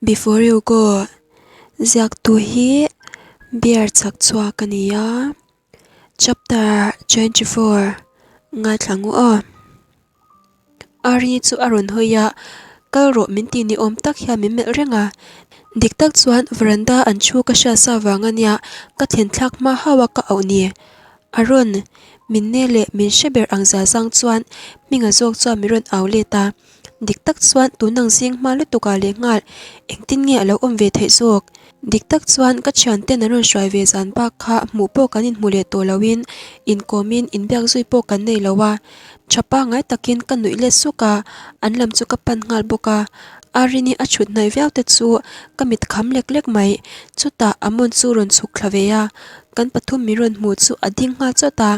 Before you go ziaktu hi beer chak chhuak a ni a chapter 24 ngaithla ngu aw. Arini chu a rawn hawi a kal rawh min tih ni awm tak hian min melh reng a dik tak chuan veranda an thu ka hriat sa vang a nia ka thlen thlak hma hauh a ka auh ni a rawn min ne leh min hre ber ang zia zang chuan hminga zawk chuan min rawn au let a. Dik tak chuan tun ang zing hma lutuk ah leh nghal engtin nge a lo awm ve theih zawk? Dik tak chuan ka thianten an rawn hruai ve zan bak kha hmuh pawh kan inhmu leh tawh loin inkawmin inbiak zui pawh kan nei lo a. Tha pangngai takin ka nuih let suk a, an lam chu ka pan nghal bawk a. Arini a chhut hnaih viau te chu ka mit kham lek lek mai. Chutah Amon chu rawn chhuk thla ve a, kan pathum min rawn hmuh chu a ding nghal chawt a.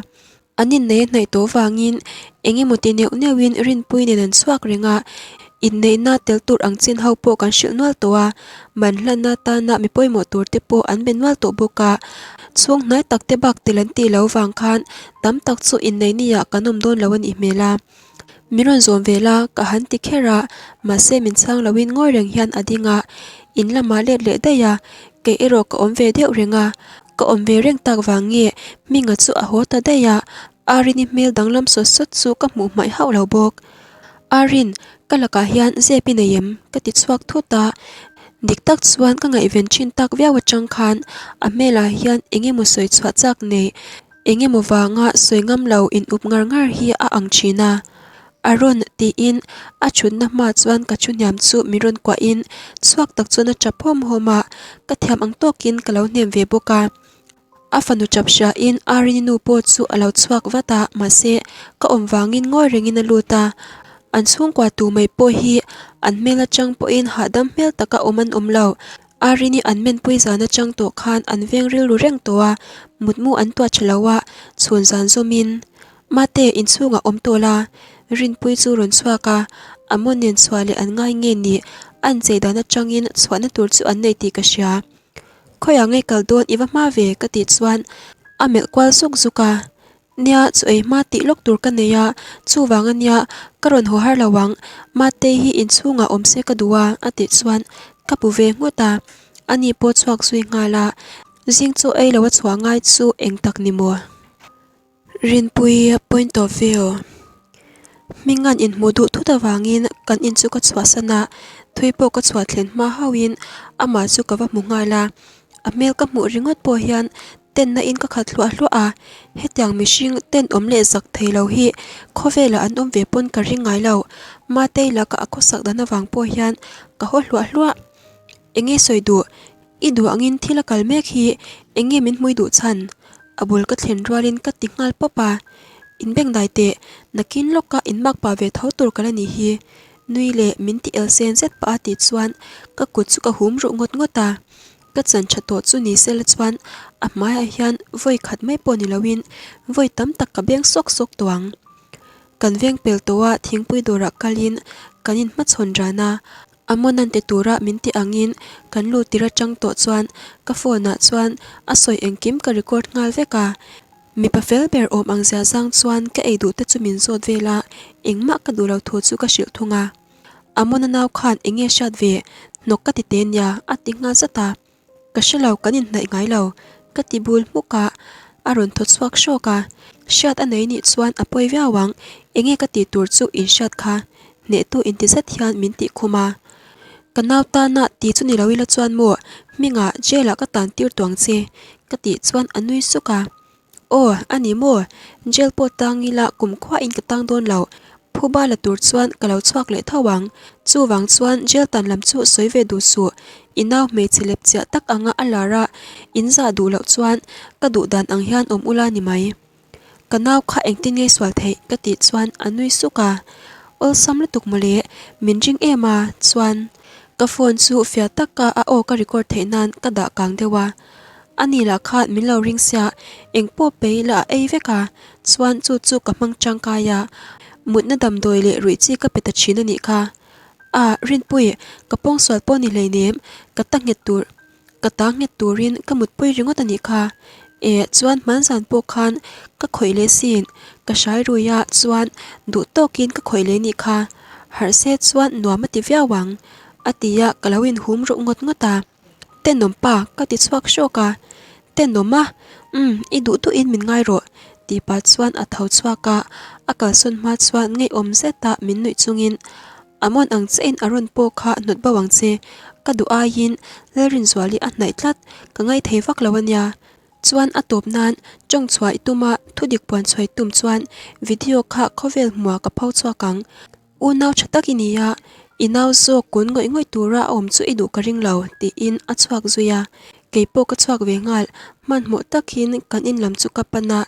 An inneih a hnaih tawh vangin eng emaw ti neuh neuhin Rinpui nen an chhuak reng a, inneihna tel tur ang chin ho pawh kan hrilh nual tawh a, man hlanna tana mi pawimawh tur te pawh an be nual tawh bawk a, chhung hnai tak te bak tel an tih loh vang khan tam tak chu inneih ni ah kan awm dawn lo a nih hmel a. Min rawn zawm ve la ka han ti kher a, mahse min chhang loin ngawi reng hian a ding a, in lamah let leh daih a, kei erawh ka awm ve deuh reng a, Ka awm ve reng tak vang nge Hminga chu a haw ta daih a, Arini hmel danglam sawt sawt chu ka hmuh hmaih hauh lo bawk. Arin, ka lakah hian zep i nei em? ka ti chhuak thut a, dik tak chuan ka ngaihven thin tak viau atang khan a hmelah hian eng emaw sawi chhuah chak nei, eng emaw vanga sawi ngam lo in up ngar ngar hi a ang thin a. A rawn tiin a thutna hma chuan ka thu hniam chu min rawn kuahin chhuak tak chuan a tap hawm hawm a, ka thiam ang tawkin ka lo hnem ve bawk a. A fanu tap hriain Arini nu pawh chu a lo chhuak vat a, mahse ka awm vangin ngawi rengin a lut a. An chhungkua tu mai pawh hi an hmel atang pawhin hahdam hmel taka awm an awm lo. Arini an menpui zan atang tawh khan an veng rilru reng tawh a, mutmu an tuah tha lo a, chhun zan zawmin Mate, inchhungah awm tawh la. Rinpui chu rawn chhuak a, a maw nen chhuah leh an ngai nge ni? An chei dan atangin chhuahna tur chu an nei tih ka hria. Khawiah ngei kal dawn i va hma ve ka tih chuan a melh kual zuk zuk a. Nia, chu ei hma tih lawk tur ka nei a, chuvang a nia ka rawn haw har lo ang, Matei hi inchhungah awm se ka duh a a tih chuan ka pu ve nghut a. Ani pawh chhuak zui nghal a, zing chaw ei lo a chhuah ngai chu eng tak ni maw? Rinpui point of view Hminga'n inhmuh duh thut avangin kan in chu ka chhuahsan a, thui pawh ka chhuah thlen hma hauhin amah chu ka va hmu nghal a, a hmel ka hmuh ringawt pawh hian tenna in ka khat hluah hluah a, hetiang mihring tenawm leh zak thei lo hi khawvelah an awm ve pawn ka ring ngai lo, Matei laka a khawsak dan avang pawh hian ka haw hluah hluah. Enge sawi duh? I duh angin thil a kal mek hi eng nge min hmui duh chhan? A bul ka thlen rualin ka ti nghal pawp a, In bengdai teh, nakin lawka in mak pah ve tho tur ka la nih hi. Nui leh min ti el sen zet pah a tih chuan ka kut chu ka hum ruh ngawt ngawt a, ka chan tha tawh chu ni sela chuan a hmaiah hian vawi khat mai pawh ni loin vawi tam tak ka beng sawk sawk tawh ang. Kan veng pel tawh a thingpui dawrah kalin kan inhmachhawn ran a, A mawn ti tura min ti angin kan lut tir atang tawh chuan ka phone ah chuan a sawi engkim ka record nghal vek a, mipa fel ber awm ang zia zang chuan ka ei duh te chu min zawt vel a, engmah ka duh lo thu chu ka hrilh thung a. A mawn a nau khan enge hriat ve hnawk ka ti te nia a ti nghal zat a. Ka hre lo, kan inhnaih ngai lo, ka ti bul hmuk a, a rawn thaw chhuak hrawk a. Hriat a nei nih chuan a pawi viau ang, enge ka tih tur chu in hriat kha, hnehtu inti zet hian min tih khum a. Ka nau tana ti chu ni lo ila chuan maw, hmingah jail ah ka tan tir tuang che, ka tih chuan a nui suk a. Aw, a ni maw? Jail pawh tang ila kum khuain ka tang dawn lo. Phuba la tur chuan ka lo chhuak leh tho ang. Chuvang chuan jail tan lam chu sawi ve duh suh. I nau hmeichhe lep chiah tak anga a lar a, in zah duh loh chuan ka duh dan ang hian awm ula ni mai. Ka nau kha engtin ngei sual theih ka tih chuan a nui suk a. Awlsam lutuk mawle, min ring em a, chuan ka phone chu fiah taka a aw ka record theih nan ka dah kang deuh a. A ni lah khan min lo ring sia, eng pawh pe ila a ei vek a, chuan chu chu ka hmang tangkai a, mutna damdawi leh ruih chi ka pe ta thin a nih kha. A, Rinpui, ka pawngsual pawh ni hleinem, ka ta nghet tur, ka ta nghet turin ka mutpui ringawt a nih kha. E, chuan hmanzan pawh khan ka khawih leh sin, ka hrai rui a, chuan duh tawkin ka khawih leh nih kha. Harh se chuan nuam a ti viau ang. A ti a, ka lo inhum ruh ngawt ngawt a. Tenawm pa, ka ti chhuak hrawk a. Tenawm a? Umm, i duh duhin min ngai rawh, tih pah chuan a tho chhuak a, a kalsawn hma chuan ngeiawm zeta min nuih chungin, A mawn ang che in a rawn pawh kha hnawt bo ang che, ka duh aiin Lalrinzuali a hnaih tlat, ka ngaithei vak lo a nia. Chuan a tawp nan tawng chhuah i tum a, thudik puan chhuah i tum chuan video kha khawvel hmuah ka pho chhuak ang. Unau tha tak i ni a, i nau zawk kun ngawih ngawih tura a awm chu i duh ka ring lo, tiin a chhuak zui a. Kei pawh ka chhuak ve nghal, hmanhmawh takin kan in lam chu ka pan a,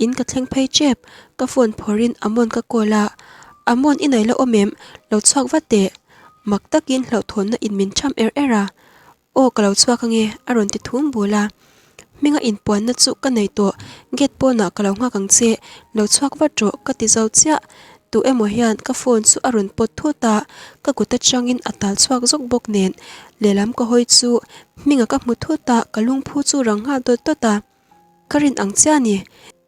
in ka thleng phei tep, ka phone phawrhin Amon ka call a, Amon i nei la awm em? Lo chhuak vat teh. Mak takin hlauhthawnna in min tham er er a. Aw ka lo chhuak ange a rawn ti thum bul a. Hminga inpuanna chu ka nei tawh, gate pawnah ka lo nghak ang che, lo chhuak vat rawh ka ti zo chiah. Tu emaw hian ka phone chu a rawn pawt thut a, ka kut atangin a tal chhuak zawk bawk nen lehlam ka hawi chu Hminga ka hmu thut a, ka lungphu chu rang nghal dawt dawt a. Ka rin ang chiah a ni.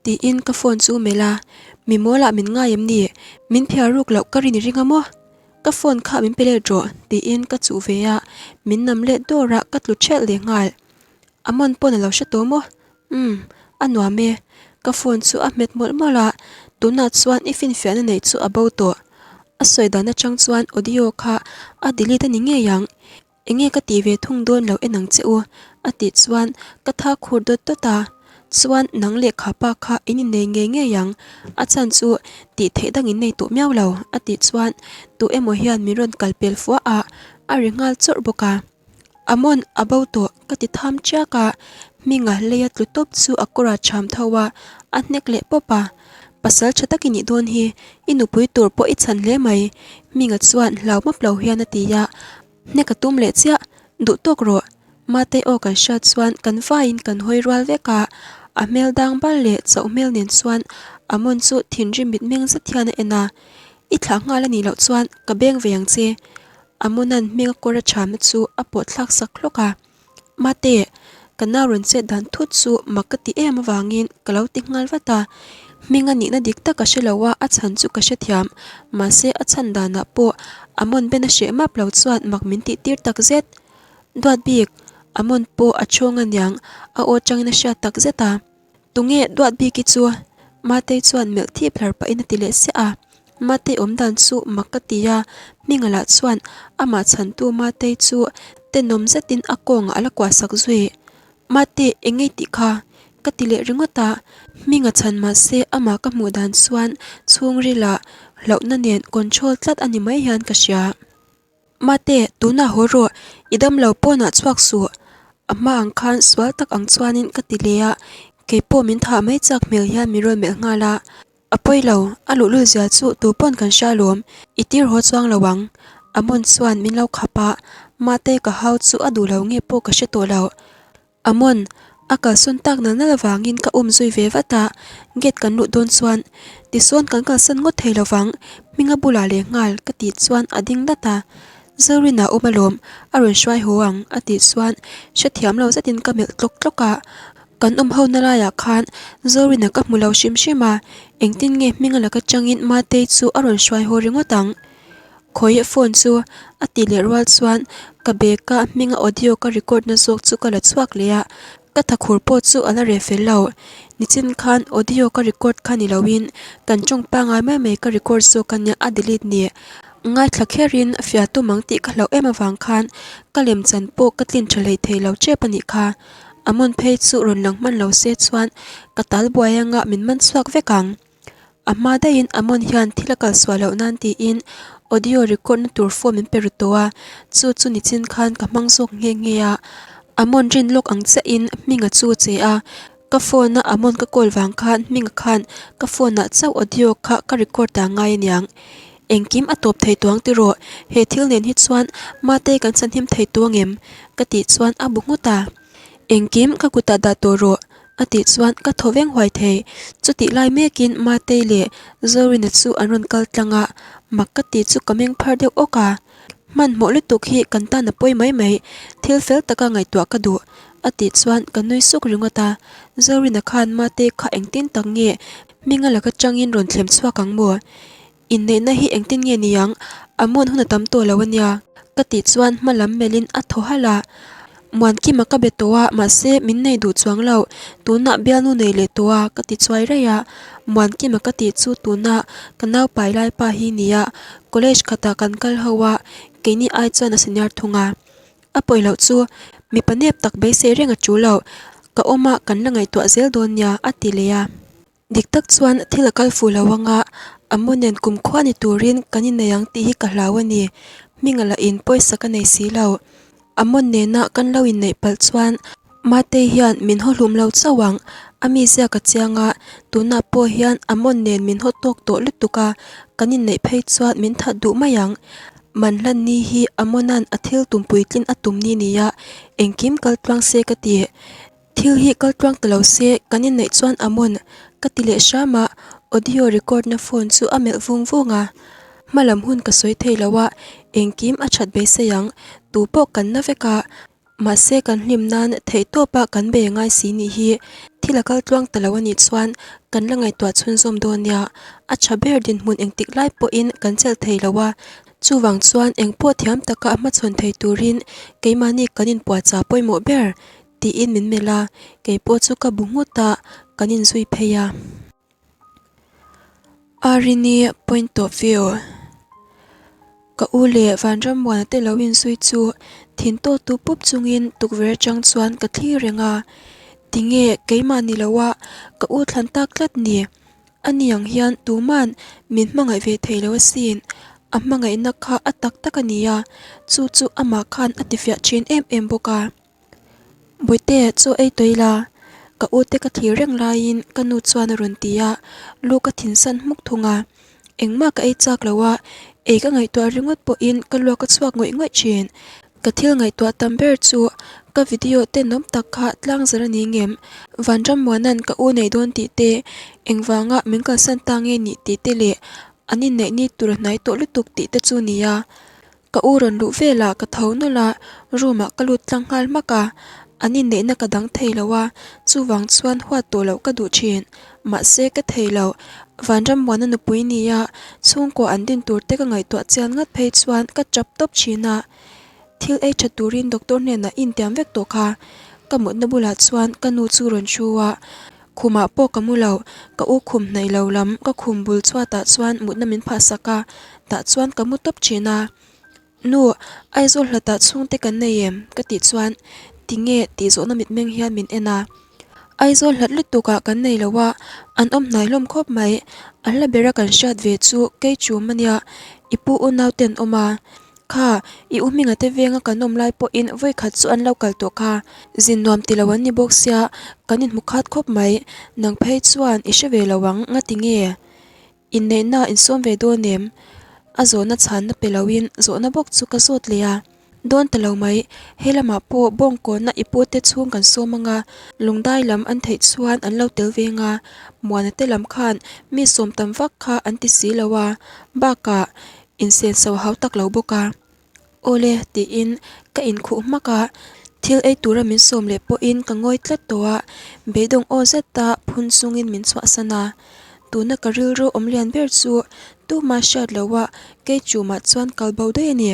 Tiin ka phone chu melh a, Mi mawlah min ngai em ni? Min phiar ruk loh ka rin i ring a maw? Ka phone kha min pe let rawh, tiin ka chuh ve a, min nam let dawr a, ka tlu ṭhelh leh nghal. Amon pawn a lo hre tawh maw? Umm, a nuam e. Ka phone chu a hmet mawlh mawlh a, tunah chuan i finfiahna neih chu a bo tawh. A sawi dan atang chuan audio kha a delete a ni ngei ang. Enge ka tih ve thung dawn lo en ang che u, a tih chuan ka tha khur dawt dawt a. Chuan nang leh kha pa kha in innei ngei ngei ang, a chhan chu tih theih dang in nei tawh miau lo, a tih chuan tu emaw hian min rawn kal pel fua a, a ri nghal chawrh bawk a. Amon a bo tawh ka ti tham chiak a, Hminga leia tlu tawp chu a kawr a cham tho a, a hnek leh pawp a. Pasal tha tak i nih dawn hi, i nupui tur pawh i chhan hle mai, Hminga chuan hlau map lo hian a ti a. Hnek a tum leh chiah, duh tawk rawh. Matei aw kan hriat chuan kan vaiin kan hawi rual vek a, a hmel dang bal leh chauh hmel nen chuan Amon chu thinrim mitmeng zet hian a en a, I thlah nghal a nih loh chuan ka beng ve ang che. Amona'n hming a kawr a thamna chu a pawh thlak sak hlawk a. Mate, ka nau rawn chet dan thut chu mak ka ti em avangin ka lo ti nghal vat a. Hming a nihna dik tak ka hre lo a, a chhan chu ka hrethiam. Mahse, a chhan danah pawh Amon ben a hreh map lo chuan mak min tih tir tak zet. Duat bik, Amon pawh a chhawng aniang, a aw changin a hriat tak zet a. Tunge duat bik i chu? Matei chuan melh thip hlar pahin a ti leh siah a. Matei awm dan chu mak ka ti a, Hminga lah chuan amah chhantu Matei chu tenawm zetin a kawngah a la kuah sak zui. Mate, eng ngei tih kha? Ka ti leh ringawt a, Hminga chhan mahse amah ka hmuh dan chuan chhungrilah hlauhna nen control tlat a ni mai hian ka hria. Mate, tunah haw rawh, i damlo pawnah chhuak suh. A hma ang khan sual tak ang chuanin ka ti leh a, keipawh min thah mai chak hmel hian min rawn melh nghal a. A pawi lo, a luhlul zia chu tu pawn kan hria alawm, i tir haw chuang lo ang. Amon chuan min lo khap a, Mate ka hau chu a duh lo nge pawh ka hre tawh lo. Amon, a kalsawn tak nal nal avangin ka um zui ve vat a, gate kan luh dawn chuan tisawn kan kalsan ngawt thei lovang, hminga bulah leh nghal ka tih chuan a ding dat a. Zorin a awm alawm, a rawn hruai haw ang a tih chuan hrethiam lo zetin ka melh tlawk tlawk a. Kan awm ho na laiah khan Zorina ka hmu lo hrim hrim a, engtin nge hminga laka changin Matei chu a rawn hruai haw ringawt ang. Khawi phone chu a tih leh rual chuan ka bag a hminga audio ka record na zawk chu ka la chhuak leh a, ka thakhur pawh chu a la reh fel lo. Nichin khan audio ka record kha ni loin kan tawng pangai mai mai ka record zawk a nia a delete ni. Ngaithla kherin fiah tum ang tih ka hlauh em avang khan ka lemchan pawh ka tlin tha hlei thei lo tep a nih kha. A hmun phei chu rawn lang hman lo se chuan ka tal buai anga min man chhuak vek ang. A hma daihin a hmun hian thil a kal suah loh nan tiin audio record na tur phone min pe ru tawh a, chu chu nichin khan ka hmang zawk nghe nghe a. A hmun rin lawk ang chiahin Hminga chu a che a, ka phone a a hmun ka call vang khan Hminga khan ka phone ah chauh audio kha ka record ta ngai aniang. Engkim a tawp thei tuang tiraw, he thil nen hi chuan Mate kan chhanhim thei tuang em? Ka tih chuan a bu nghut a. Engkim ka kutah dah tawh rawh a tih chuan ka thaw veng huai thei. Chutih lai mekin Matei leh Zorina chu an rawn kal tlang a, mak ka tih chu ka meng phar deuh awk a. Hmanhmawh lutuk hi kan tan a pawi mai mai, thil fel taka ngaihtuah ka duh a tih chuan ka nui suk ringawt a. Zorina khan Matei kha engtin tak nge hminga laka tangin rawn thlem chhuak ang maw? Inneihna hi engtin nge ni ang? A muan hun a tam tawh lo a nia. Ka tih chuan hma lam melhin a thaw halh a. Muankima ka be tawh a, mahse min nei duh chuang lo. Tunah bialnu nei leh tawh a, ka ti chuai raih a. Muankima ka tih chu tuna ka naupai lai pa hi nia. College khatah kan kal ho a, keini ai chuan a senior thung a. A pawi loh chu mipa nep tak beisei reng a tul lo. Ka awm a, kan la ngaihtuah zel dawn nia, a ti leh a. Dik tak chuan thil a kal fuh lo anga a mu nen kumkhua ni turin kan innei ang tih hi ka hlau a ni. Hminga lah in pawisa ka nei si lo. A mawn nena kan lo inneih palh chuan Matei hian min haw hlum lo chauh ang. A mizia ka chiang a, tunah pawh hian a mawn nen min haw tawk tawh lutuk a, kan inneih phei chuan min that duh mai ang. Manhlan ni hi a mawna'n a thil tum puitlin a tum ni nia, engkim kal tluang se ka ti. Thil hi kal tluang ta lo se, kan inneih chuan a mawn, ka ti leh hram a, audio record na phone chu a melh vung vung a. Hma lam hun ka sawi thei lo a, engkim a that beisei ang, tu pawh kan na vek a, mahse kan hlim nan theihtawp a kan bei ngai si nih hi, thil a kal tluang ta lo a nih chuan kan la ngaihtuah chhunzawm dawn nia, a tha ber dinhmun engtik lai pawhin kan chelh thei lo a, chuvang chuan engpawh thiam taka a hmachhawn thei turin keimahni kan inpuahchah pawimawh ber. Tiin min melh a, kei pawh chu ka bu nghut a, kan inzui phei a. Arini point of view Ka u leh Vanrammuana te lo inzui chu thin tawt tu pup chungin tukverh atang chuan ka thlir reng a, tinge keimah ni lo a ka u thlan tak tlat ni. Ani ang hian tuman min hmangaih ve thei lo asin, a hmangaihna kha a tak tak a ni a, chu chu amah khan a tifiah thin em em bawk a. Bawihte chaw ei tawh ila, ka u te ka thlir reng laiin ka nu chuan a rawn ti a, lu ka thinsan hmuk thung a. Engmah ka ei chak lo a, ei ka ngaihtuah ringawt pawhin ka luak a chhuak ngawih ngawih thin. Ka thil ngaihtuah tam ber chu ka video tenawm tak kha tlang zar a ni ngem, Vanrammuana'n ka u nei dawn tih te, engvanga min kalsan ta nge nih tih te leh an inneih ni tur a hnai tawh lutuk tih te chu nia. Ka u rawn luh velah ka tho nawlh a, room ah ka lut tlang nghal hmak a, an inneihna ka dang thei lo a, chuvang chuan huat tawh loh ka duh thin. Mahse ka thei lo, Vanrammuana nupui nia chhungkua an din tur te ka ngaihtuah chian ngat phei chuan ka tap tawp thin a, thil ei tha turin doctor hnenah intiam vek tawh kha. Ka mutna bulah chuan ka nu chu rawn thu a, khumah pawh ka mu lo, ka u khum hnaih lo lam ka khum bul chhuatah chuan mutna min phah sak a, tah chuan ka mu tawp thin a. Nu, Aizawl hlatah chhungte kan nei em? ka tih chuan tinge tih zawhna mitmeng hian min en a. Aizawl hlat lutuk ah kan nei lo a, an awm hnai hlawm khawp mai. A hla bera kan hriat ve chu kei chum ania, i pu unau te an awm a. Kha, i u hminga te venga kan awm lai pawhin vawi khat chu an lo kal tawh kha. Zin nuam ti lo an ni bawk sia, kan inhmu khat khawp mai. Nang phei chuan i hre ve lo ang, ngati nge? Inneihna insawm ve dawn em? A zawhna chhanna pe loin zawhna bawk chu ka zawt leh a. Dawn ta lo mai, he lamah pawh bawngkawnna i pute chhung kan sawm anga, lungdai lam an theih chuan an lo tel ve anga, Muana te lam khan mi sawm tam vak kha an ti si lo a, bakah insenso hau tak lo bawk a. Awle tiin ka inkhuh hmak a, thil ei tura min sawm leh pawhin ka ngawi tlat tawh a, beidawng aw zeta phun chungin min chhuahsan a. Tuna ka rilru awm lian ber chu tuma hriat loha kei chumah chuan kal bo daih a ni.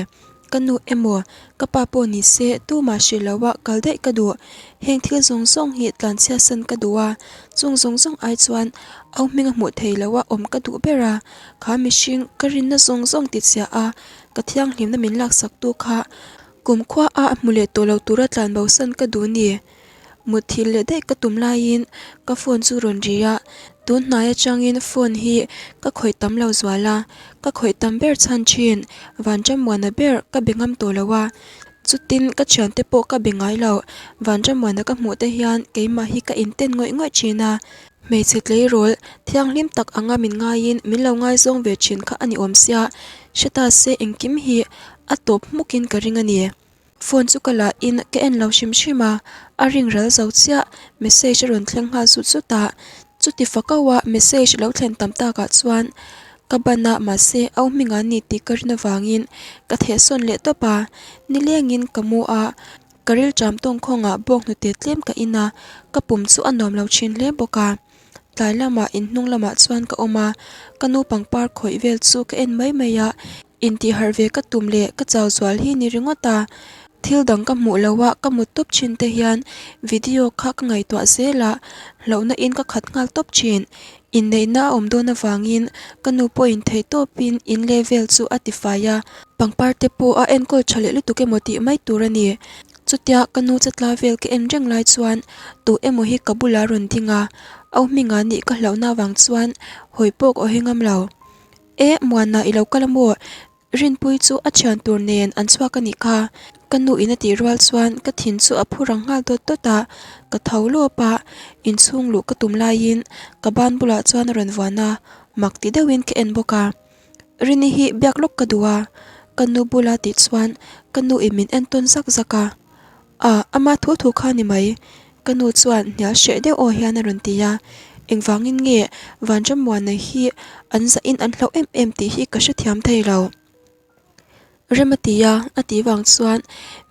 Ka nu emaw ka pa pawh ni se tuma hrilh loha kal daih ka duh. Heng thil zawng zawng hi tlanchhiatsan ka duh a, chung zawng zawng ai chuan au hminga hmuh thei loha awm ka duh ber a, kha mihring ka rinna zawng zawng tichhia a, Ka thianghlimna min laksak tu kha kumkhua a hmu leh tawh lo tura tlan bo san ka duh ni. Mutthilh leh daih ka tum laiin ka phone chu rawn ri a, tun hnai atangin phone hi ka khawih tam lo zual a, ka khawih tam ber chhan thin Vanṭamuana ber ka be ngam tawh lo a, chutin ka thiante pawh ka be ngai lo, Vanṭamuana ka hmuh te hian keimah hi ka inten ngawih ngawih thin a. Hmeichhe tleirawl thianghlim tak anga min ngaiin min lo ngaizawng ve thin kha a ni awm sia, hre ta se engkim hi a tawp hmukin ka ring a ni. Phone chu ka lahin ka en lo hrim hrim a, a ring ral zo chiah, message a rawn thleng nghal zut zut a, chuti fakaua message lo thlen tam takah chuan ka ban a mahse au hming an ni tih ka rin avangin ka thehsawn leh tawp a, nilengin ka mu a. Ka rilṭam tawngkhawngah bawk hnute tlem ka in a, ka pum chu a nuam lo thin hle bawk a. Tlai lamah in hnung lamah chuan ka awm a, ka nu pangpar khawih vel chu ka en mai mai a, intihharh ve ka tum leh ka chau zual hi ni ringawt a. Thil dang ka hmuh loh a ka mut tawp thin te hian video kha ka ngaihtuah zel a, hlauhna in ka khat nghal tawp thin. Inneihna a awm dawn avangin ka nu pawhin theih tawpin in leh vel chu a tifai a, pangpar te pawh a enkawl tha leh lutuk emaw tih mai tur a ni. Chutia ka nu chatla vel ka en reng lai chuan tu emaw hi ka bulah rawn ding a, au hmingah nih ka hlauhna avang chuan hawi pawh ka hawi ngam lo. E, Muana i lo kal a maw? Rinpui chu a thian tur nen an chhuak a nih kha. Ka nu in a tih rual chuan ka thin chu a phu rang nghal dawt dawt a, ka tho lawp a, inchhung luh ka tum laiin ka ban bulah chuan a rawn vuan a, mak ti deuhin ka en bawk a. Rini hi biak lawk ka duh a, ka nu bula tih chuan ka nu in min en tawn zak zak a, Ah, ama thu thu kha ni mai, ka nu chuan hnial hreh deuh aw hian a rawn ti a, engvangin nge Vanrammuana hi an zahin an hlauh em em tih hi ka hrethiam thei lo. Rem a ti a, a tih vang chuan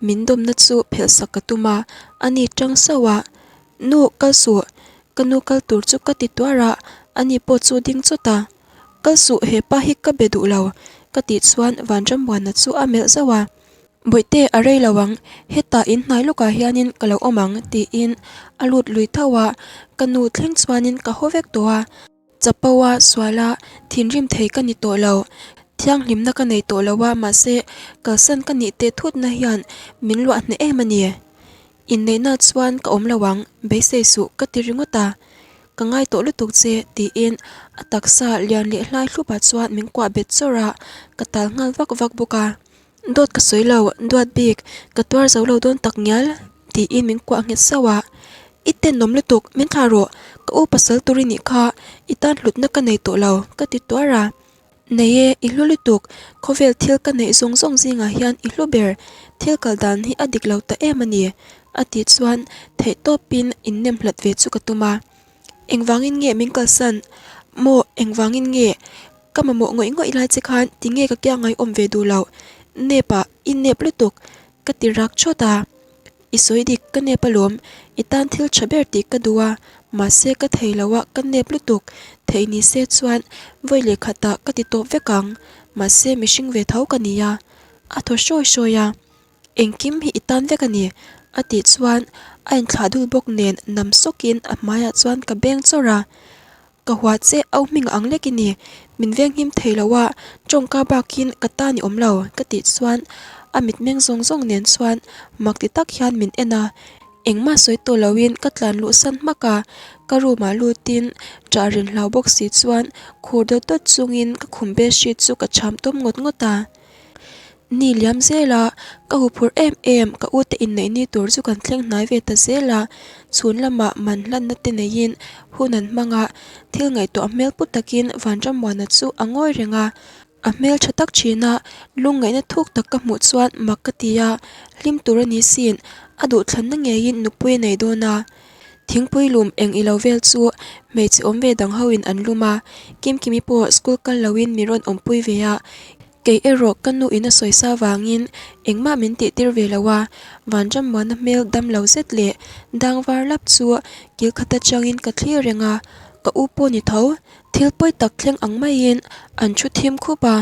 min dawmna chu phelh sak ka tum a, a ni tang sauh a, Nu, kal suh, ka nu kal tur chu ka ti tuar a, ani pawh chu ding chawt a. Kal suh hepa hi ka be duh lo ka tih chuan Vanrammuana chu a melh zauh a. Bawihte a rei lo ang, hetah in hnai lawkah hianin ka lo awm ang tiin a lut lui tho a, ka nu thleng chuanin ka haw vek tawh a. Chapo a sual a, thinrim thei ka ni tawh lo. Thianghlimna ka nei tawh lo a mahse kalsan ka nih teh thutna hian min luah hneh em a ni. Inneihna chuan ka awm lo ang, beisei suh ka ti ringawt a. Ka ngai tawh lutuk che tiin a taksa lian leh hlai hlupah chuan min kuah bet chawrh a, ka tal nghal vak vak bawk a. Dawt ka sawi lo, duat bik, ka tuar zo lo dawn tak ngial tiin min kuah nghet sauh a. I tenawm lutuk, min thlah rawh, ka u pasal tur i nih kha, i tan hlutna ka nei tawh lo ka ti tuar a. Nei e, i hlu lutuk, khawvel thil ka neih zawng zawng zingah hian i hlu ber, thil kal dan hi a dik lo ta em a ni, a tih chuan theihtawpin innem hlat ve chu ka tum a. Engvangin nge min kalsan? Maw, engvangin nge? Ka mamawh ngawih ngawih lai che khan tinge ka kiang ngai awm ve duh loh? Nep ah, i nep lutuk, ka ti rak chawt a. I sawi dik, ka nep alawm, i tan thil tha ber tih ka duh a, mahse ka thei lo a, ka nep lutuk, theih ni se chuan vawi leh khatah ka ti tawp vek ang, mahse mihring ve tho ka ni a, a thaw hrawi hrawi a, engkim hi i tan vek a ni, a tih chuan a inthlah dul bawk nen nam sawkin a hmaiah chuan ka beng chawrh a. Ka hua che au hming ang lek i ni, min venghim thei lo a, tawngka bakin ka ta ni awm lo ka tih chuan a mitmeng zawng zawng nen chuan mak ti tak hian min en a, engmah sawi tawh loin ka tlan luh san hmak a, ka room ah lutin ṭah rin hlau bawk si chuan khur dawt dawt chungin ka khum bedsheet chu ka cham tawm ngawt ngawt a. Ni liam zel a, ka huphurh em em, ka u te inneih ni tur chu kan thleng hnai ve ta zel a, chhun lamah man hlanna te neiin hun an hmang a, thil ngaihtuah hmel pu takin Vanrammuana chu a ngawi reng a, a hmel tha tak thin a, lungngaihna thuk tak ka hmuh chuan mak ka ti a, hlim tur a ni sin, a duhthlanna ngeiin nupui a nei dawn a. Thingpui lum eng ilo vel chu hmeichhe awm ve dang hoin an lum a, Kimkimi pawh school kal loin mi rawn awmpui ve a, Kei erawh ka nu in a sawisa vangin engmah min tih tir ve lo a, Vanrammuana hmel dam lo zet leh dang var lap chu kil khat atangin ka thlir reng a, ka u pawh ni tho, thil pawi tak thleng ang maiin an thu thim khup a,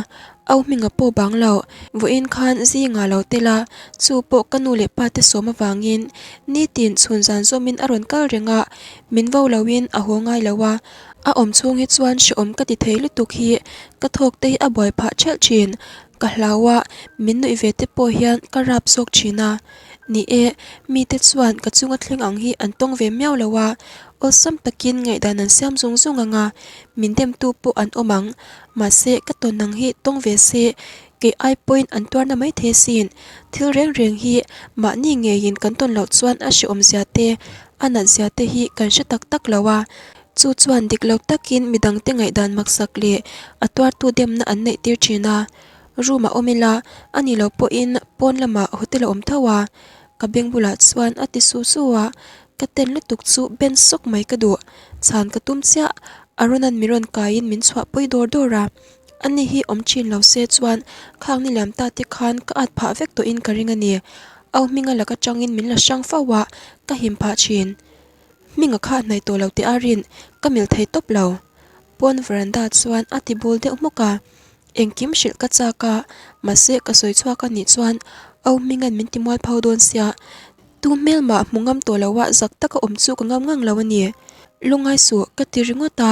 au hminga pawh bang lo, vawiin khan zingah lo tel a, chu pawh ka nu leh pa te sawm avangin nitin chhun zan zawmin a rawn kal reng a, min vo loin a haw ngai lo a, A awm chhung hi chuan hrehawm ka ti thei lutuk hi ka thawk te hi a buai phah ṭhelh ṭhin. Ka hlau a, min nuih ve te pawh hian ka rap zawk ṭhin a. Ni e, mite chuan ka chunga thleng ang hi an tawng ve miau lo a, awlsam takin ngaihdan an siam zung zung ang a, min demtu pawh an awm ang. Mahse, ka tawn ang hi tawng ve se, kei ai pawhin an tuarna mai thei asin. Thil reng reng hi mahni ngeiin kan tawn loh chuan a hrehawm zia te, a nat zia te hi kan hre tak tak lo a. Chu chuan dik lo takin midangte ngaihdan maksak leh a tuartu demna an neih tir thin a. Room a awm ila, a ni lo pawhin pawn lamah hotel a awm tho a. Ka beng bulah chuan a ti su su a, ka ten lutuk chu ben sawk mai ka duh. Chhan ka tum chiah, Arona'n mi rawn kaiin min chhuahpui dawr dawr a. Ani hi awm thin lo se chuan khang ni liam ta te khan ka at phah vek tawhin ka ring a ni. Au hminga lak atangin min la hrang fo a, ka him phah thin. Hminga kha a hnaih tawh lo tih a rin ka mil thei tawp lo. Pawn veranda chuan a ti bul deuh hmuk a, engkim hrilh ka chak a, mahse ka sawi chhuak a nih chuan Au Hminga'n min ti mualpho dawn sia, tu hmel mah hmu ngam tawh lo a zak taka awm chu ka ngam ngang lo a ni. Lungngai suh ka ti ringawt a,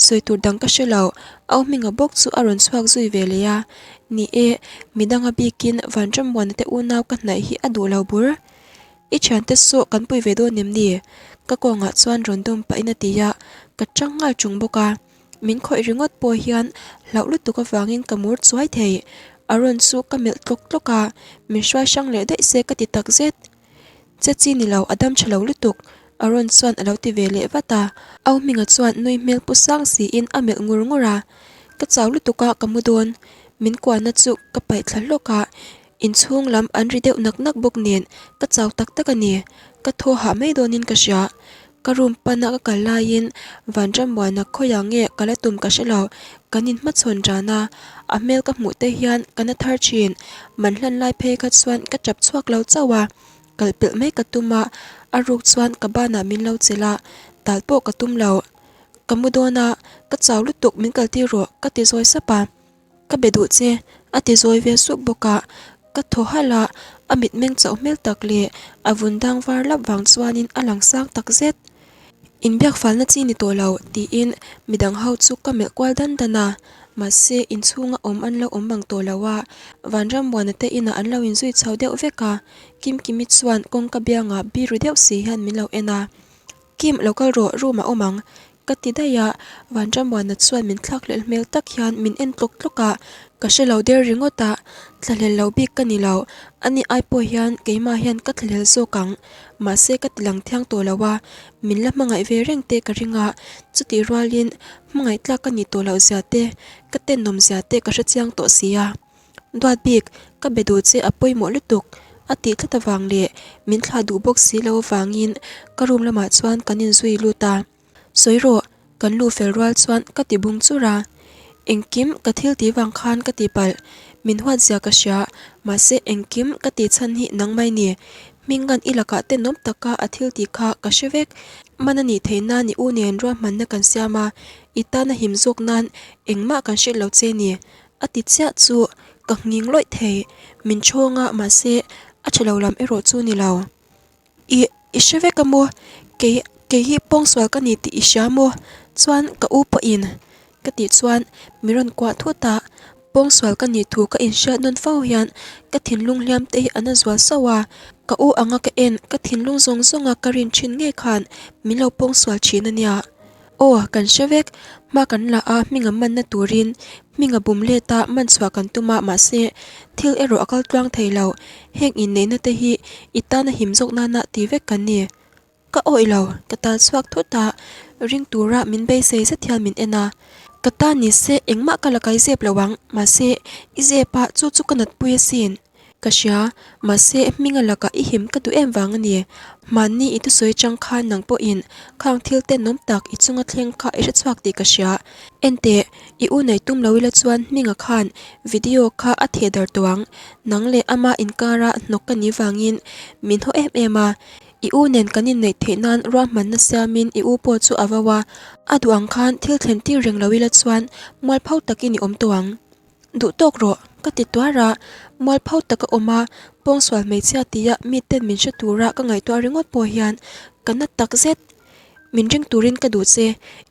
sawi tur dang ka hre lo, Au Hminga bawk chu a rawn chhuak zui ve leh a, ni e, midanga bikin Vanrammuana te unau ka hnaih hi a duh lo bur. I thiante saw kan pui ve dawn em ni? Ka kawngah chuan rawn dawm pahin a ti a, ka chang nghal chung bawk a. Min khawih ringawt pawh hian hlauh lutuk avangin ka mur chuai thei. Aaron chu ka melh tlawk tlawk a, min hruai hrang leh daih se ka ti tak zet. Che chi ni lo, a dam tha lo lutuk, Aaron chuan a lo ti ve leh vat a. Au Hminga chuan nui hmel pu sang siin a melh ngur ngur a, Ka chau lutuk a, ka mu dawn. Min kuahna chu ka paih thla hlawk a, Inchhung lam an ri deuh nak nak bawk nen ka chau tak tak a ni. Ka thaw hah mai dawnin ka hria. Ka room pana ka kal laiin Vanrammuana khawiah nge ka la tum ka hre lo. Kan inhmachhawn ran a, a hmel ka hmuh te hian ka na thar thin. Man hlan lai phei kha chuan ka tap chhuak lo chauh a, kal pelh mai ka tum a, a ruk chuan ka banah min lo chelh a, tal pawh ka tum lo. Ka mu dawn a, ka chau lutuk min kaltir rawh ka ti zawi sap a. Ka be duh che, a ti zawi ve sup bawk a, ka thaw halh a, a mitmeng chauh hmel tak leh a vun dang var lap vang chuanin a lang sang tak zet. Inbiak falna chi ni tawh lo, tiin midang ho chu ka melh kual dan dan a, mahse inchhunga awm an lo awm bang tawh lo a, Vanrammuana te inah an lo inzui chho deuh vek a, Kimkimi chuan kawngka biangah biru deuh si hian min lo en a. Kim, lo kal rawh, room ah awm ang. Ka ti daih a, Vanrammuana chuan min thlakhlelh hmel tak hian min en tlawk tlawk a, ka hre lo der ringawt a, thlahlel lo bik ka ni lo, ani ai pawh hian keimah hian ka thlahlel zawk ang, mahse ka ti lang thiang tawh lo a, min la hmangaih ve reng te ka ring a, chutih rualin hmangaih tlak ka nih tawh loh zia te, ka tenawm zia te ka hre chiang tawh si a. Duat bik, ka be duh che a pawimawh lutuk, a tih tlat avang leh min thlah duh bawk si lo avangin ka room lamah chuan kan inzui lut a. Sawi rawh, kan luh fel rual chuan ka ti bung chur a. Engkim ka thil tih vang khan ka ti palh, min huat zia ka hria, mahse engkim ka tih chhan hi nang mai ni. Hmingan i lakah tenawm taka a thil tih kha ka hre vek. Man a nih theih nan i u nen ruahmanna kan siam a, i tana him zawk nan engmah kan hrilh lo che ni. A ti chiah chu ka nghing lawih thei, min chhawng a mahse a tha lo lam erawh chu ni lo. I i hre vek a maw? Kei kei hi pawngsual ka ni tih i hria maw? Chuan ka u pawhin ka tih chuan mi rawn kuah thut a, pawngsual ka nih thu ka inhriat nawn fo hian ka thinlung hliam te hi a na zual sauh a, ka u anga ka en ka thinlung zawng zawnga ka rin thin ngei khan min lo pawngsual thin a nia. Aw, kan hre vek. Hma kan la a, hminga manna turin hminga bum let a, man chhuah kan tum a, mahse, thil erawh a kal tluang thei lo. Heng inneihna te hi i tana him zawk nana ti vek kan ni. Ka awih lo, ka tal chhuak thut a, ring tura min beisei zet hian min en a. Ka ta ni se engmah ka la kai zep lo ang, mahse, i zep a, chu chu ka natpui asin. Ka hria, mahse hminga lakah i him ka duh em vang a ni. Hmanni i thusawi chang khan nang pawhin khang thil tenawm tak i chunga thleng kha i hrechhuak tih ka hria. Enteh, i u nei tum lo ila chuan hminga khan video kha a theh dar tawh ang. Nang leh ama inkara hnawk ka nih vangin min haw em em a. I u nen kan inneih theih nan ruahmanna siamin i u pawh chu a vau a. A duh ang khan thil thlen tir reng lo ila chuan mualpho takin i awm tawh ang. Duh tawk rawh, ka ti tuar a, mualpho taka awm a, pawngsual hmeichhia tia miten min hre tura ka ngaihtuah ringawt pawh hian ka na tak zet. Min ring turin ka duh che,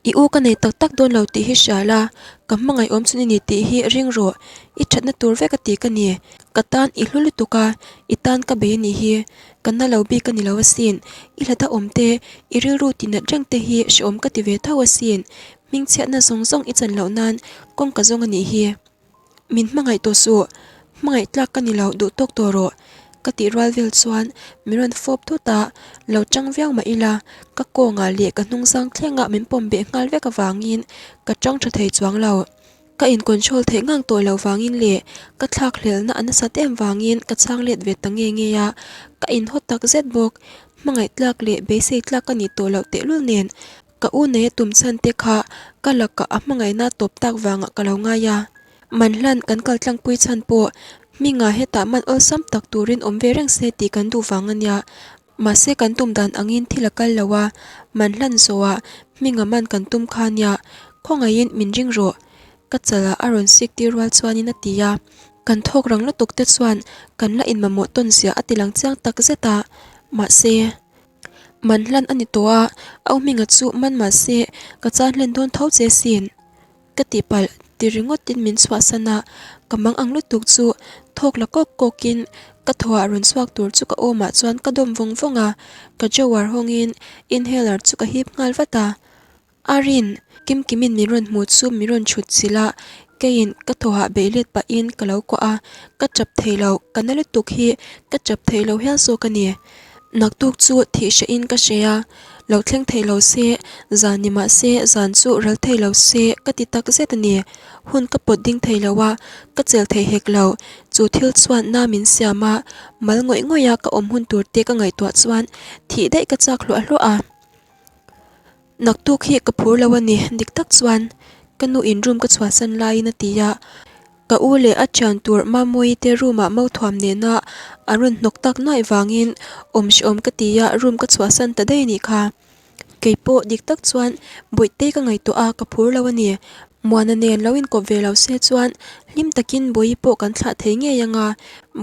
i u ka nei tak tak dawn lo tih hi hria la, ka hmangaih awm chun i ni tih hi ring rawh, i thatna tur vek a ti ka ni, ka tan i hlu lutuk a, i tan ka bei a nih hi, ka na lo bik a ni lo asin, i hlata awm te, i rilru tihnat reng te hi hreawm ka ti ve tho asin, Hmingchhiatna zawng zawng i chan loh nan kawng ka zawng a nih hi. Min hmangaih tawh suh, hmangaih tlak ka ni lo duh tawk tawh rawh ka tih rual vel chuan min rawn fawp thut a, lo chang viau mah ila ka kawngah leh ka hnungzang thlengah min pawm beh nghal vek avangin ka chang tha thei chuang lo. Ka in control theih ngang tawh loh vangin leh ka thlak hlelna a nasat em vangin ka chhang let ve ta nge nge a, ka in haw tak zet bawk. Hmangaih tlak leh beisei tlak ka nih tawh loh tehlul nen Ka u nei a tum chhan te kha ka lakah a hmangaihna tawp tak vangah ka lo ngai a. Man hlan kan kal tlangpui chhan pawh hmingah hetah man awlsam tak turin awm ve reng se tih kan duh vang a nia. Mahse kan tum dan angin thil a kal lo a, man hlan zawhah hminga man kan tum kha nia, khawngaihin min ring rawh. Ka chalah a rawn sik tir rual chuanin a ti a, kan thawk rang lutuk te chuan kan la inmamawh tawn zia a ti lang chiang tak zet a, mahse. Man hlan a ni tawh a, au hminga chu man mahse ka chan hlen dawn tho che sin. Ka tihpalh ti ringawtin min chhuahsan a, ka mang ang lutuk chu thawk la kawk kawkin ka thawhah rawn chhuak tur chu ka awmah chuan ka dawm vawng vawng a, ka drawer hawngin inhaler chu ka hip nghal vat a. Arin, Kimkimin min rawn hmuh chu min rawn chhut chilh a, keiin ka thawhah beih let pahin ka lo kuah a, ka chap thei lo, ka na lutuk hi ka chap thei lo hial zawk a ni. Naktuk chu thih hrehin ka hre a, lo thleng thei lo se, zan ni mah se zan chu ral thei lo se ka ti tak zet a ni. Hun ka pawt ding thei lo a, ka chel thei hek lo. Chu thil chuan na min siam a, mal ngawih ngawih a ka awm hun tur te ka ngaihtuah chuan thih daih ka chak hluah hluah a. Naktuk hi ka phur lo a ni, dik tak chuan ka nu in room ka chhuahsan laiin a ti a. Ka u leh a thian tur Mamawii te room ah mothuam nena a rawn hnawk tak nuaih vangin awm hrehawm ka ti a, room ka chhuahsan ta daih a nih kha. Kei pawh dik tak chuan Bawihtei ka ngaihtuah a, ka phur lo a ni. Muana nen lo inkawp ve lo se chuan hlim takin Bawihi pawh kan thlah thei ngei ang a,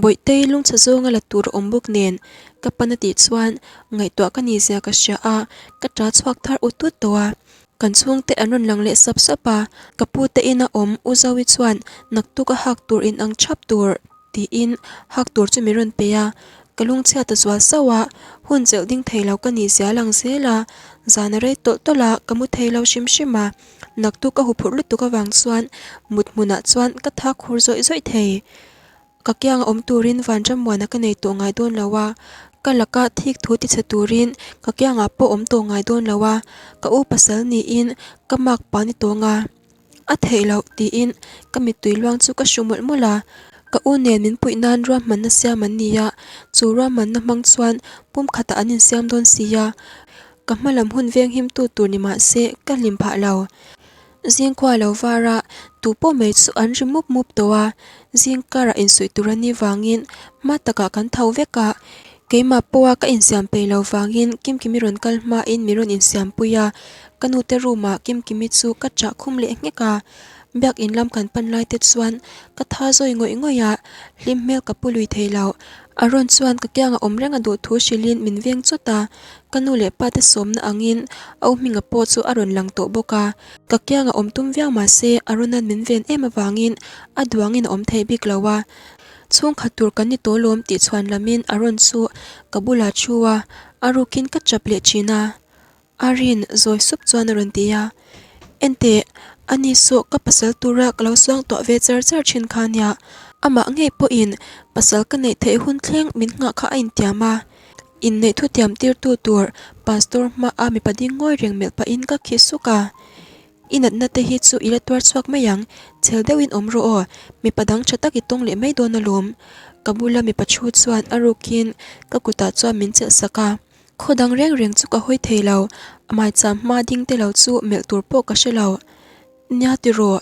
Bawihtei lungchhe zawnga la tur a awm bawk nen ka pan a tih chuan ngaihtuah ka ni zia ka hria a, ka ta chhuak thar ut ut tawh a. Kan chhungte an rawn lang leh sap sap a, ka pu te ina awm U Zoe chuan naktuk a hak tur in ang thap tur tiin hak tur chu min rawn pe a, ka lungchhiat a zual sauh a, hun chelh ding thei lo ka nih zia a lang zel a, zan a rei tawlh tawlh a, ka mu thei lo hrim hrim a, naktuk a huphurh lutuk avang chuan mut hmunah chuan ka thak khur zawih zawih thei. Ka kianga awm turin Vanrammuana ka nei tawh ngai dawn lo a, ka laka thik thu tichhe turin ka kiangah pawh awm tawh ngai dawn lo a, ka u pasal niin ka mark pa ni tawng a, a theih loh tiin ka mittui luang chu ka hru mawlh mawlh a, ka u nen min puih nan ruahmanna siam an ni a, chu ruahmanna hmang chuan pum khatah an insiam dawn si a, ka hma lam hun veng him tu tur ni mah se ka hlim phah lo. Zingkhua lo var a, tu pawh mai chu an ri mup mup tawh a, zing karah insuih tur a nih vangin hma takah kan tho vek a, keimah pawha ka insiam peih lo vangin Kimkimi rawn kal hmain min rawn insiam pui a, ka nute room ah Kimkimi chu ka chah khum leh nghek a, biakin lam kan pan lai te chuan ka tha zawi ngawih ngawih a, hlim hmel ka pu lui thei lo. Aaron chuan ka kianga awm reng a duh thu hrilhin min veng chawt a, Ka nu leh pa te sawmna angin Au Hminga pawh chu a rawn lang tawh bawk a, ka kianga awm tum viau mah se Aruna'n min ven em avangin a duangin a awm thei bik lo a, chhungkhat tur kan ni tawh lawm tih chhuan lamin Arun chu ka bulah thu a, a rukin ka chap leh thin a, Arin zawi sup chuan a rawn ti a, Enteh, ani saw ka pasal tura ka lo suang tuah ve char char thin kha nia, amah ngei pawhin pasal ka neih theih hun thleng min nghah kha a intiam a. Inneih thutiam tirtu tur Pastor hmaa mipa ding ngawi reng melh pahin ka khi suk a, I natna te hi chu i la tuar chhuak mai ang, chhel deuhin awm rawh aw, mipa dang tha tak i tawng leh mai dawn alawm. Ka bula mipa thu chuan a rukin ka kutah chuan min chelh sak a, khaw dang reng reng chu ka hawi thei lo, maicham hma ding te lo chu melh tur pawh ka hre lo. Nia tiraw,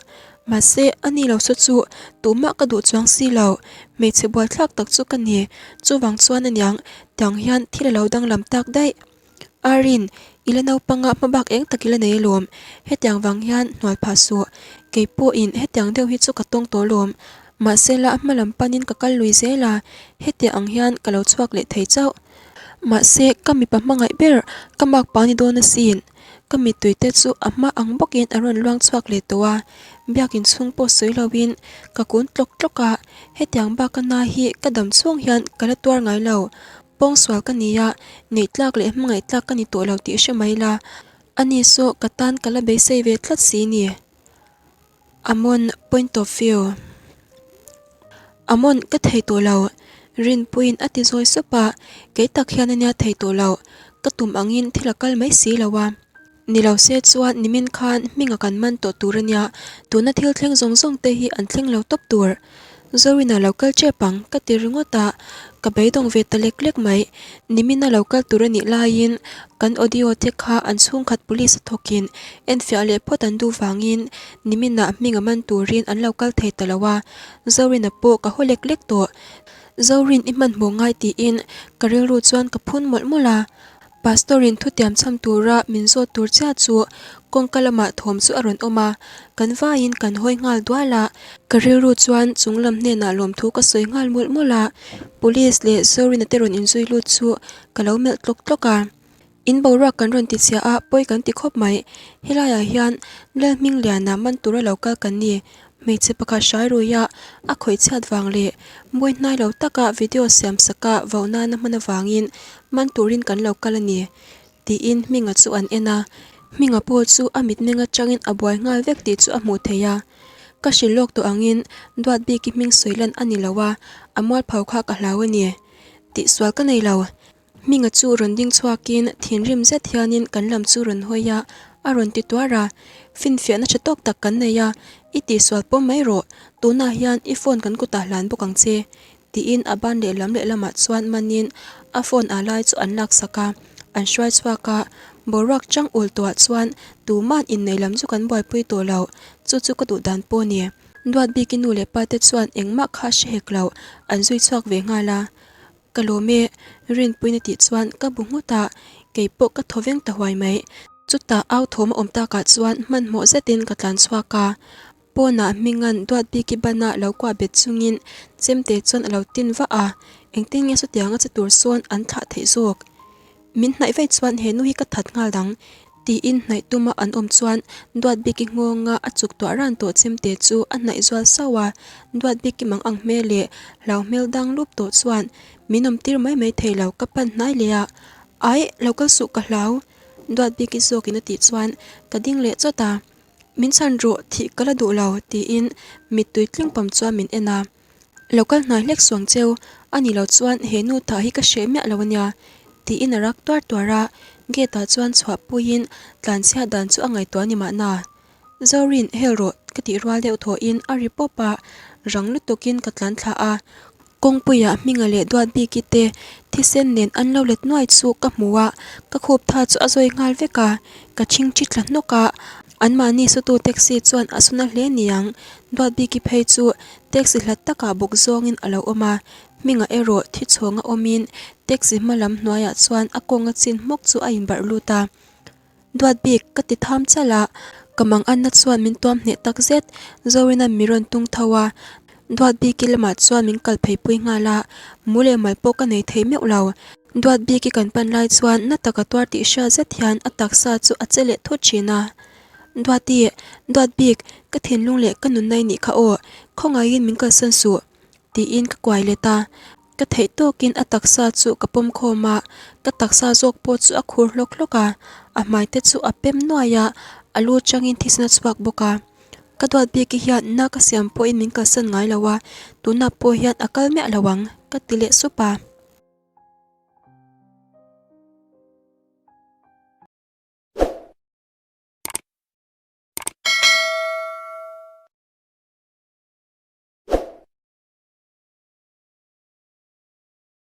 mahse a ni lo saw chu tumah ka duh chuang si lo, hmeichhe buaithlak tak chu ka ni, chuvang chuan aniang tiang hian thil a lo danglam tak daih. Arin, i la naupanga hmabak eng tak i la nei alawm, hetiang vang hian hnual phah suh, kei pawhin hetiang deuh hi chu ka tawng tawh alawm, mahse la hma lam panin ka kal lui zel a, hetiang ang hian ka lo chhuak leh thei chauh. Mahse ka mipa hmangaih ber ka makpa ni dawn asin. Ka mittui te chu a hma ang bawkin a rawn luang chhuak leh tawh a, biakin chhung pawh sawi loin ka kun tlawk tlawk a, hetiang baka na hi ka dam chhung hian ka la tuar ngai lo. Pawngsual ka ni a, neih tlak leh hmangaih tlak ka ni tawh lo tih hre mai la, ani saw ka tan ka la beisei ve tlat si ni. Amon point of view. Amon ka thei tawh lo, Rinpuiin a ti zawi sup a, kei tak hian ania thei tawh lo, ka tum angin thil a kal mai si lo a. Ni lo se chuan nimin khan hminga kan man tawh tur ania, tuna thil thleng zawng zawng te hi an thleng lo tawp tur. Zorina lo kal tep ang ka ti ringawt a, ka beidawng ve ta lek lek mai. Nimina lo kal tur a nih laiin kan audio te kha an chhungkhat police a thawkin enfiah leh phawt an duh vangin niminah hming a man turin an lo kal thei ta lo a, Zorina pawh ka haw lek lek tawh. Zorin i hmanhmawh ngai tiin ka rilru chuan ka phun mawlh mawlh a. Pastor in thutiam chham tura min zawt tur chiah chu kawngka lamah thawm chu a rawn awm a, kan vaiin kan hawi nghal dual a. Ka rilru chuan chung lam hnenah lawmthu ka sawi nghal mawlh mawlh a, Police leh Zorina te rawn inzui lut chu ka lo melh tlawk tlawk a. In boruak kan rawn ti chhia a, pawi kan ti khawp mai. Helaiah hian Lalhmingliana man tura lo kal kan ni. Hmeichhe pakhat hrai ruia a khawih chhiat vang leh mawi hnai lo taka video siam saka vau nana hman avangin man turin kan lo kal a ni, tiin Hminga chu an en a. Hminga pawh chu a mitmeng atangin a buai nghal vek tih chu a hmuh theih a. Ka hrilh lawk tawh angin duat bik i hming sawi lan a ni lo a, a mualpho kha ka hlau a ni. Tihsual ka nei lo. Hminga chu rawn ding chhuakin thinrim zet hianin kan lam chu rawn hawi a, a rawn ti tuar a. Finfiahna tha tawk tak kan nei a, i tihsual pawm mai rawh, tunah hian i phone kan kutah hlan bawk ang che, tiin a ban lehlam lehlamah chuan manin a phone ah lai chu an laksak a, an hruai chhuak a. Boruak chang ul tawhah chuan tuman innei lam chu kan buaipui tawh lo, chu chu ka duh dan pawh a ni. Duat bik i nu leh pa te chuan engmah kha hre hek lo, an zui chhuak ve nghal a. Ka lawm e, Rinpuiin a tih chuan ka bu nghut a, kei pawh ka thaw veng ta huai mai. Chutah au thawm a awm takah chuan hmanhmawh zetin ka tlan chhuak a, pawnah Hminga'n Duatbiki bana lo kuah bet chungin chemte chuan a lo tin vah a, engtin nge chutianga che tur sawn an thlah theih zawk? Min hnaih vaih chuan he nu hi ka that nghal dang, tiin hnaih tuma an awm chuan Duatbiki nghawnga a chuk tuah ran tawh chemte chu a hnaih zual sauh a, Duatbiki mang ang hmel leh hlau hmel dang lup tawh chuan min awm tir mai mai thei lo ka pan hnai leh a, Aih, lo kal suh ka hlau, Duatbiki zawkin a tih chuan ka ding leh chawt a, Min chhan rawh, thih ka la duh lo, tiin mittui tling pam chuan min en a. Lo kal hnai hlek suang cheu, a ni lo chuan he nu tah hi ka hreh miah lo ania, tiin a rak tuar tuar a, gate ah chuan chhuah puiin tlanchhiat dan chu a ngaihtuah a ni mahna. Zorin, hel rawh, ka tih rual deuh thawhin a ri pawp a, rang lutukin ka tlan thla a, kawngpuiah Hminga leh Duatbiki te thisen nen an lo let nuai chu ka hmu a, ka khup tha chu a zawi nghal vek a, ka chhingchhi thla hnawk a, Anmahni sutu taxi chuan a suna hle niang, Duatbiki phei chu taxi hlat takah bawk zawngin a lo awm a, Hminga erawh thi chhawnga awmin taxi hma lam hnuaiah chuan a kawnga chin hmawk chu a inbarh lut a. Duatbik, ka ti tham chalh a, ka mang anna chuan min tuam hneh tak zet, Zorina mi rawn tung tho a, Duatbiki lamah chuan min kal phei pui nghal a, mu leh mal pawh ka nei thei meuh lo. Duatbiki kan pan lai chuan na taka tuar tih hriat zet hian a taksa chu a che leh thut thin a. Duati, Duatbik, ka thinlung leh ka nunna i nih kha aw, khawngaihin min kalsan suh, tiin ka kuai let a. Ka theih tawkin a taksa chu ka pawm khawm a, ka taksa zawk pawh chu a khur hlawk hlawk a, a hmai te chu a pem nuai a, a lu changin thisen a chhuak bawk a. Ka duat bik hian na ka siam pawhin min kalsan ngai lo a, tunah pawh hian a kal miah lo ang, ka ti leh sup a.